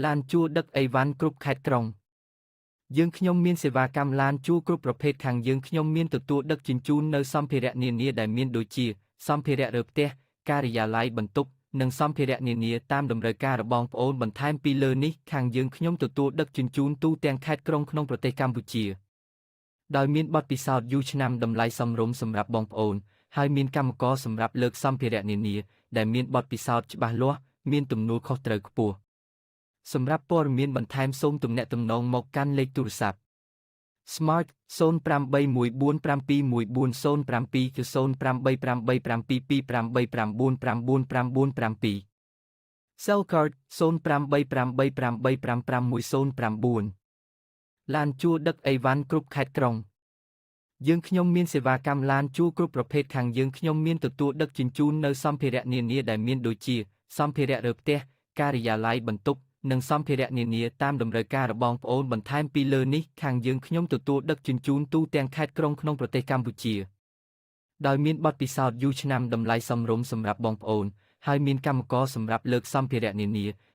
ឡានជួលដឹកអីវ៉ាន់គ្រប់ខេត្តក្រុងយើងខ្ញុំមានសេវាកម្មឡានជួលគ្រប់ប្រភេទខាងយើងខ្ញុំមានទទួលដឹកជញ្ជូននៅសម្ភារៈនានាដែលមានដូចជាសម្ភារៈរើផ្ទះការិយាល័យបន្ទប់និងសម្ភារៈនានាតាមតម្រូវការរបស់បងប្អូនបន្ថែមពីលើនេះខាងយើងខ្ញុំទទួលដឹកជញ្ជូនទូទាំងខេត្តក្រុងក្នុងប្រទេសកម្ពុជាដោយមានបទពិសោធន៍យូរឆ្នាំតម្លៃសមរម្យសម្រាប់បងប្អូនហើយមានកម្មករសម្រាប់លើកសម្ភារៈនានាដែលមានបទពិសោធន៍ច្បាស់លាស់មានទំនួលខុសត្រូវខ្ពស់សម្រាប់ព័ត៌មានបន្ថែមសូមទំនាក់ទំនងមកកាន់លេខទូរស័ព្ទ Smart 0814711407គឺ088872889999 7 Cellcard 0888855109ឡានជួលដឹកអីវ៉ាន់គ្រប់ខេត្តក្រុងយើងខ្ញុំមានសេវាកម្មឡានជួលគ្រប់ប្រភេទខាងយើងខ្ញុំមានទទួលដឹកជញ្ជូននៅសម្ភារៈនានាដែលមានដូចជាសម្ភារៈរើផ្ទះការិយាល័យបន្ទប់និងសម្ភារៈនានាតាមតម្រូវការរបស់បងប្អូនបន្ថែមពីលើនេះខាងយើងខ្ញុំទទួលដឹកជញ្ជូនទូទាំងខេត្តក្រុងក្នុងប្រទេសកម្ពុជាដោយមានបទពិសោធន៍យូរឆ្នាំតម្លៃសមរម្យសម្រាប់បងប្អូនហើយមានកម្មករសម្រាប់លើកសម្ភារៈនានា